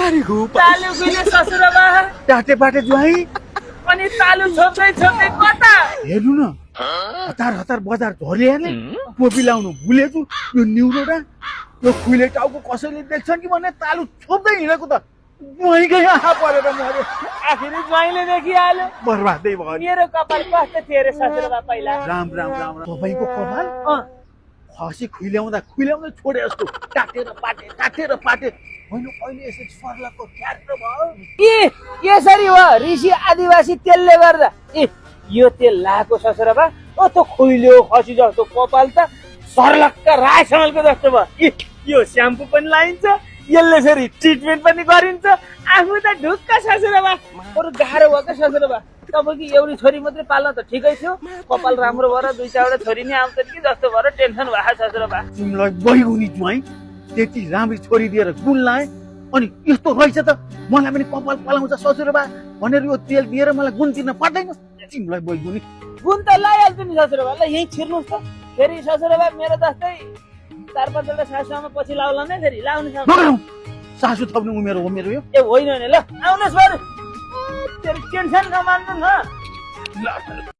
तालु खुइले ससुराबा टाटे पाटे ज्वाइँ अनि तालु छोप्दै छोप्दै कता हेर्नु न हतार हतार बजार झरिहाले टोपी लाउनु भुलेछु यो निउरोडा यो खुइले टाउको कसैले देख्छन् कि भन्ने तालु छोप्दै हिँडेको त ज्वाइँकै आँखा परेर मर्यो आखिरी ज्वाइँले देखिहाल्यो बर्बादै भयो मेरो कपाल कस्तो थियो रे ससुराबा पहिला राम राम राम राम तपाईँको कपाल खसी खुइल्याउँदा छोडे जस्तो टाटेर पाटे होइन अहिले यसरी सर्लको क्यारेर भयो यसरी हो ऋषि आदिवासी तेलले गर्दा यो तेल लाएको ससुराबा त खुइल्यो खसी जस्तो कपाल त सर्लक्क रायसमलको जस्तो भयो यो स्याम्पू पनि लाइन्छ यसले फेरि ट्रिटमेन्ट पनि गरिन्छ आफू त ढुक्क ससुराबा अरू गाह्रो भएको ससुराबा तपाईँको एउटी छोरी मात्रै पाल्न त ठिकै थियो कपाल राम्रो भएर दुई चारवटा छोरी नै आउँछन् कि जस्तो भएर टेन्सन भएको ससुराबा तिमीलाई बैगुनी ज्वाइँ त्यति राम्री छोरी दिएर गुण लाए अनि यस्तो रहेछ त मलाई पनि कपाल पलाउँछ ससुराबा भनेर यो तेल दिएर मलाई गुण तिर्न पर्दैन तिमीलाई बैगुनी गुण त लगाइहाल्छु नि ससुराबा ल यहीँ छिर्नुहोस् त फेरि ससुराबा मेरो जस्तै 4-5 वटा सासूआमा पछि लाउला नै फेरि लाउनु नगरौँ सासू थप्नु उमेर हो मेरो यो ए होइन नि ल आउनुहोस् बरु टेन्सन नमान्नु न